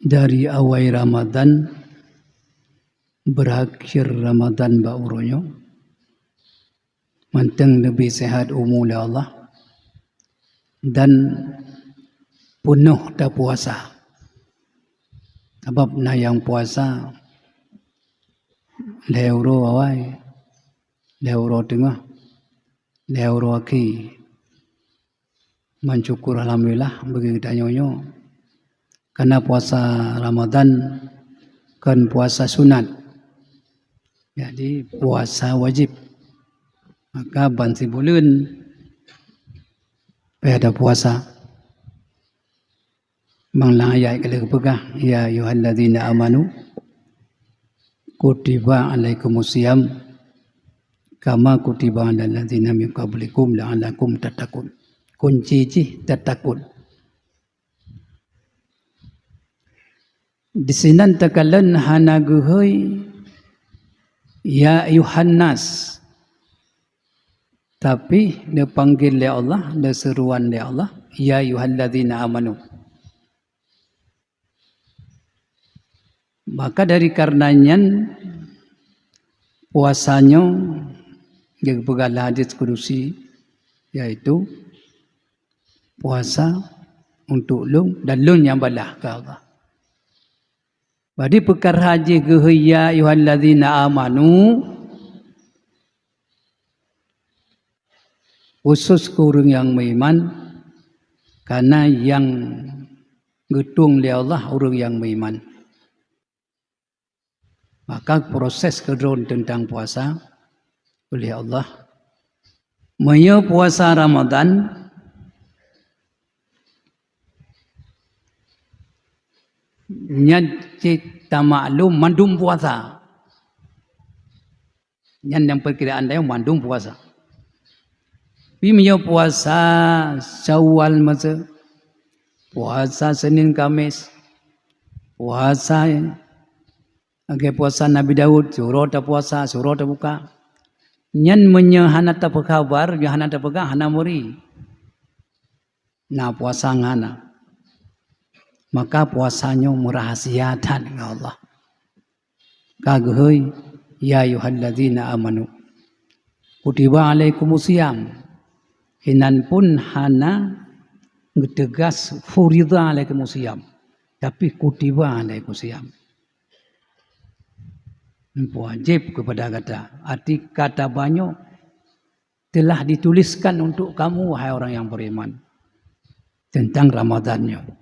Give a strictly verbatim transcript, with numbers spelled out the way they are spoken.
Dari awai Ramadan, beurakhé Ramadan bak uroe nyoe, mantong leubeh seuhat umu lé Allah, dan peunoh tapuasa. Sabab na nyang puasa lhée uroe awai, lhée uroe teungoh, lhée uroe akhé. Meusyukur alhamdulillah bagi geutanyoe nyoe. Karena puasa Ramadan kon puasa sunat. Jadi puasa wajib. Maka ban sibuleuen payah tapuasa. Bang lam ayat ka lheueh geupeugah, "Ya ayyuhalladzina amanu, kutiba alaikumusiyam, kama kutiba alal ladzina min qablikum la'allakum tattaqun." Kunci jih tattaqun. Disinan takalon hana geuhôi, "Ya ayyuhan nas." Tapi neupanggil lé Allah, neuseruan lé Allah, "Ya ayyuhalladzina amanu." Maka dari karena nyan, puasa nyoe geupeugah lam hadis kudusi, yaitu, "Puasa untuk lôn dan lôn nyang balah," kheun Allah. Badi peukara jih geuhôi, "Ya ayyuhalladzina amanu," khusos keu ureuëng nyang meuiman, karena nyang geutueng lé Allah ureuëng nyang meuiman. Maka proses keudroe teuntang puasa uleh Allah. Meunyoe puasa Ramadan, nyan cit tamaklum mandum puasa. Nyan nyang peukiraan tanyoe mandum puasa. Tapi meunyoe puasa Syawal masa, puasa Senin Kamis, puasa lagée puasa Nabi Daud, siuroe tapuasa, siuroe tabuka. Nyan meunyoe hana tapeukhabar, nyoe hana tapeugah, hana meuri. Na puasa ngon hana. Maka puasa nyoe meurahsia that ngon Allah. Ka geuhôi, "Ya ayyuhalladzina amanu, kutiba alaikumusiyam." Inan pun hana geuteugas, "Furidha alaikumusiyam," tapi, "Kutiba alaikumusiyam." Wajéb keupada gata. Arti kata banyoe, "Telah dituliskan untuk kamu, wahai orang yang beriman, tentang Ramadan nyoe."